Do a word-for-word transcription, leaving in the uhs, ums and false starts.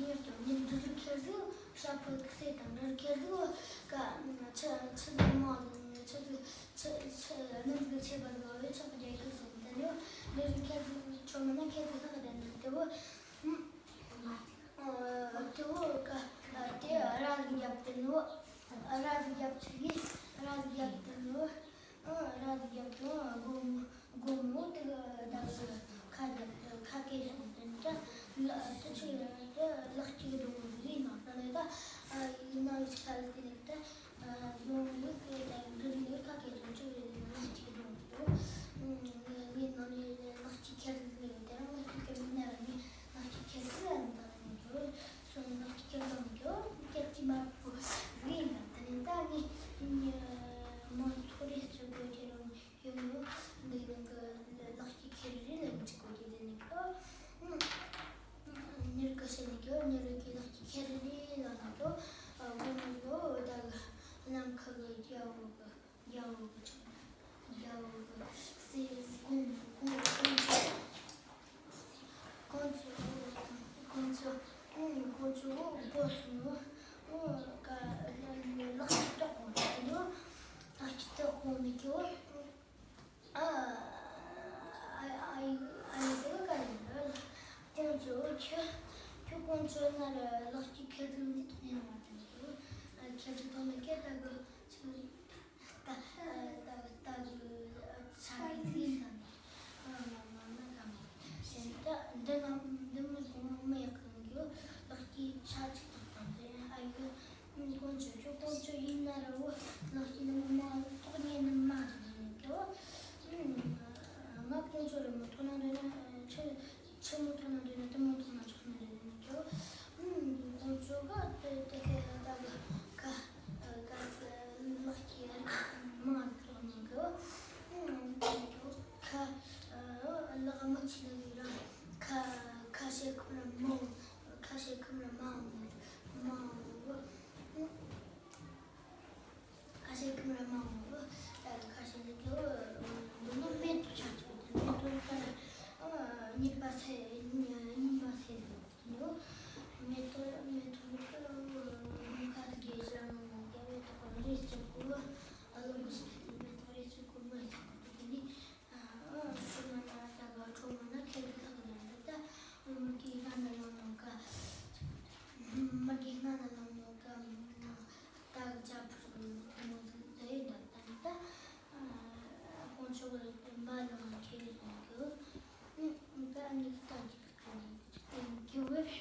ཉེར་གཅིག་ཉིན་འབྲུ་རིགས་ཁྱེར་ཟིག་ཤ་ཕོ་ཟིག་སེ་དང་འབྲུ་རིགས་ཁྱེར་ཟིག་ག་ཆུ་ཆུ་ཟིག་མོ་ཆུ་ཟིག་ཆུ་ཆུ་སྣུམ་ཟིག་ཆེ་བ་ཟིག་བས་ཆོག་རྒྱལ་ཁབ་སོང་དེ་ནི་འབྲུ་རིགས་ཁྱེར་ཟིག་ཆོག་མ་ན་ཁྱེར་ཟིག་ལྷག་དེ་ནི་དེ་བོ་དེ་བོ་ག་དེ་ར་ཟིག་རྒྱབ་དེ་ནི་ར་ཟིག་རྒྱབ་ཆུ་ཡིས་ར་ཟིག་རྒྱབ་དེ་ནི། ཨ་ར་ཟིག་རྒྱབ་དང་སྒོར་མོ་སྒོར་མོ་དེ་ག་ད་གི་ཁ་རྒྱབ་ཁ་སྐད་ཤོད་དེ་འདྲ་ལ་དེ་ཆུ་ཡང་དེ་ལག་གཅིག་སྒྲོན་མོ་ཟིག་ཡིན་ནོ། ད་ལས་ད་ཡིན་ན་ཡིན་ཁ་ལ་དེ་ནས་ད་སྒོར་མོ་གི་ད་འདི་ནས་ཁ་སྐད་ཤོད་ཆུ་ཡང་ལག་གཅིག་སྒྲོན་མོ་ཟིག་ངས་ནང་ནས་ལག་གཅིག་ཁྱེར་ཟིག་ལས་དེ་རང་ལག་གཅིག་ཁྱེར་ཟིག་ན་ར་ནས་ལག་གཅིག་ཁྱེར་ཟིག་ལ་ནི་ད་ར་ནས་འགྱོ་སོང་། ལག་གཅིག་ཁྱེར་ཟིག་འགྱོ་ཁྱེར་གཅིག་མ་པོ་ཟིག་ཡིན་ན་ད་ནས་ད་ངས་མང་ཚོགས་རེ་ཅིག་དགོས་ཀྱི་རང་། ཡོད་མོད། འདི་ནང་གི་ལག་གི་ཁེར་རེ་ལ་འཇིགས་གོ་གི་དེ་ནི་གི། ཉེར་གི་ཤེས་ནི་གི་ཉེར་གི་ལག་གི་ཁེར་རེ་ལ་ན་གི། དགོས་ནི་གི་ད་གི་ནམ་མཁའ་གི་རྒྱལ་པོ་གི་རྒྱལ་པོ་གི་ཆུང་རྒྱལ་པོ་གི་སྲས་གོང་གོང་གོང་ཚོ་གོང་ཚོ་གོང་ཚོ་གོང་ཚོ་སྒོ་སོང་། ཀ་ལག་གི་ཏོག་གོང་ཚོ་ལག་གི་ཏོག་གོང་ནི་གི། ཨ། ཨ་ཨ་ཨ་ཡི་དེ་ག་ནས་ལ། ཁོང་ཚོ་ཁྱོད་ཁྱོད་ཁོང་ཚོ་ན་ལ་ལག་གི་ཁེར་ཚུགས་འདི་ཐོག་ནས་མ་ཐོན་གི། ཁེར་ཚུགས་ཐོག་ནས་ཁྱེད་ལྟ་གི་ཆུ་ལྟ་ལྟ་ལྟ་གི་ཆ་གི་ཚིག་ཡིན་ད་ནི། ཨ་མ་མ་ན་ག་མ་ཞེས་ད་འདི་ན་འདི་མི་གོང་མི་ཡག་གི་ལག་གི་ཆ་གཅིག་ཐོག་དང་དེ་ཨ་ཡི། ཁོང་ཚོ་ཁྱོད་ཁོང་ཚོ་ཡིན་ན་ར་བོ་ལག་གི་ནི་མ་ཐོག་ཉེ་ནི་མ་རེད་ནི་གི། ང་ཁོང་ཚོ་ར་མོ་ཐོག་ན་རེད་ན་ཆུ་ཆུ་མོ་ཐོག་ན་རེད་ན་དེ་མོ་ཐོག་ན་ཆོག་ནི་རེད་ནི་གི། ཁོང་ཚོ་ག་དེ་དེ་ག་ད་ག་ག་ག་ལག་གི་མ་ཐོག་ནི་གི། ཁ་ལག་མ་ཆི་ལ་ཡོད་ར་ཁ་ཁ་ཤས་ཁོ་ར་མོ། ཁ་ཤས་ཁམས་ར་མ་འོང་མ་འོང་། ཁ་ཤས་ཁམས་ར་མ་འོང་། ཁ་ཤས་ནི་གི་འདི་ནི་མེ་ཏོག་ཆ་ཆ་དེ་མེ་ཏོག་ཁ་ར་གཉིས་པ་ཚེ་གཉིས་པ་ཚེ་འདུག་མེ་ཏོག་མེ་ཏོག་ནི་གི་མི་ཁ་དགེ་ཞང་རྒྱ་མེ་ཏོག་རེ་གཅིག་གོ་ཨ་ལོ་གི་ཞིག་མེ་ཏོག་རེ་གཅིག་གོ་མེ་ཏོག་དེ་ནི། སོ་མ་ན་ད་ག་ཁྲོ་མ་ན་ཁེ་ཁེ་ཁ་གི་ཡང་ད་མི་གི་ང་ན་ལོ་ནོ་ག་མི་གི་ང་ན་ལོ་ནོ་ག་ད་ག་ཅ་ཕུར་མོ་ཟིག་ད་ཡི་ད་ད་ད་ཁོང་ཚོ་གི་མ་ལོ་ན་ཁེ་ལི་ཡང་གི་ད་ནི་ད་གི་ཁ་ནི་ཡང་གི་བེ་